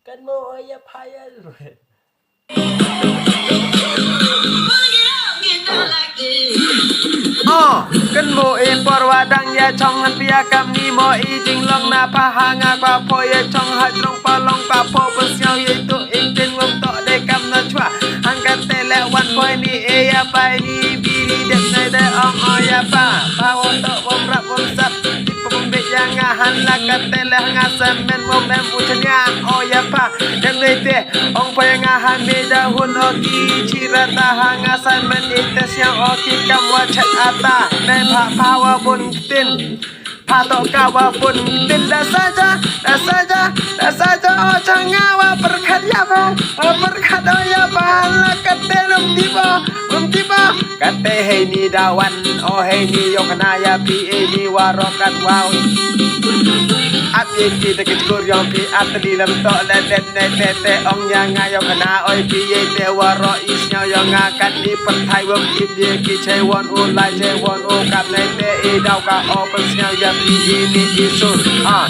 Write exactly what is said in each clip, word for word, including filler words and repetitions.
Kan mo o ya pha ya. Oh, kan mo i por wa dang ya chong han pia kam ni mo i jinglong na pha ha nga kwa pho ya chong ha jrong pa long pa pho pa sñiaw ye tu i tin ngom to de kam na chwa. Han ka te le wan pho ni e ya pa ni biri dep na de ong o ya pa. Pa won to won rap won sap. Pum bit ya nga han la ka te le nga sa men mo men bu chania o ya pa. Dem le te ong pa ya nga han me da hun o ki chi ra ta ha nga sa men i te siang o ki kam wa chat ata. Ne pha pha wa bun tin. Pha to ka wa bun tin da sa ja, da sa ja, da sa ja o cha nga wa pyrkhat ya pa. O pyrkhat o ya pa han la ka te lum ti pa. Ym ti pa. Kate heini da wan, o heini yoh khana ya phi heini waroh kat wow. Ap ye ki da ki chkur yong phi ap tali lam to le det ne te te ong ya nga yoh khana oi phi ye te waroh i sñiaw yong nga kat ni pyrthai wom ip ye ki chei won u lai chei won u kat ne te i daw ka o pynsñiaw ya phi heini i sur. Ah.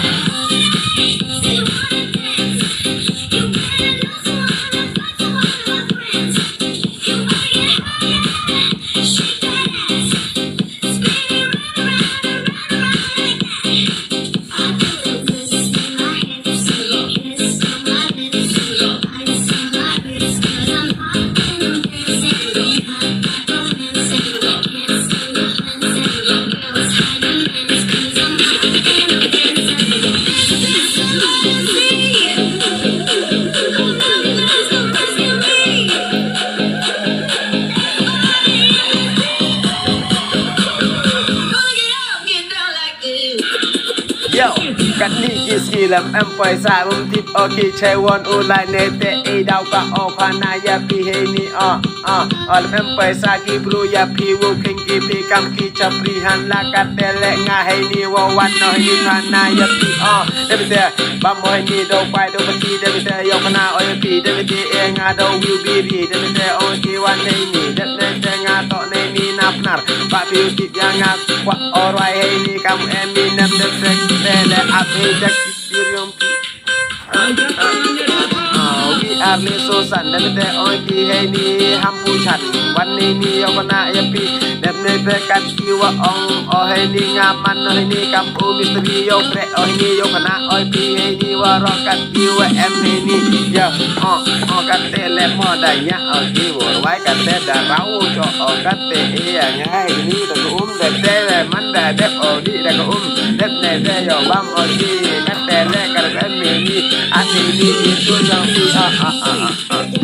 Yo, kat ni ki ski lam em paisa rum tip o ki chei won u lai ne te i daw ka o khana ya phi heini o. Ah, o lam em paisa ki bru ya phi wu khing ki phi kam ki chapri han la ka te le nga heini wo wan no heini khana ya phi o. Dem te bam o heini do pai do pati dem te yoh khana o ya phi dem te e nga do wiu biri dem te o ki wan heini dem ne te nga to ne ni na Pnar. Ba phi u tip ya nga kwah o rwai heini kam Eminem dem te te le ap hei jak ki riong phi. Ah, wi ar ni so san dem te oi ki heini ham pu chan. Wan ni ni yoh khana ya phi. Dem ne te kat ki wa ong o heini nga man no heini kam u mistri yoh pre o heini yoh khana oi phi heini waroh kat ki wa em heini. Ya, o, o kat te le mo da ya o ki wa rwai kat te da rau cho o kat te e ya nga heini da ka um da te le man da dep o di da ka um dep ne te yoh bam o ki kat te le kar em heini. At heini ki tu yong phi a a a a.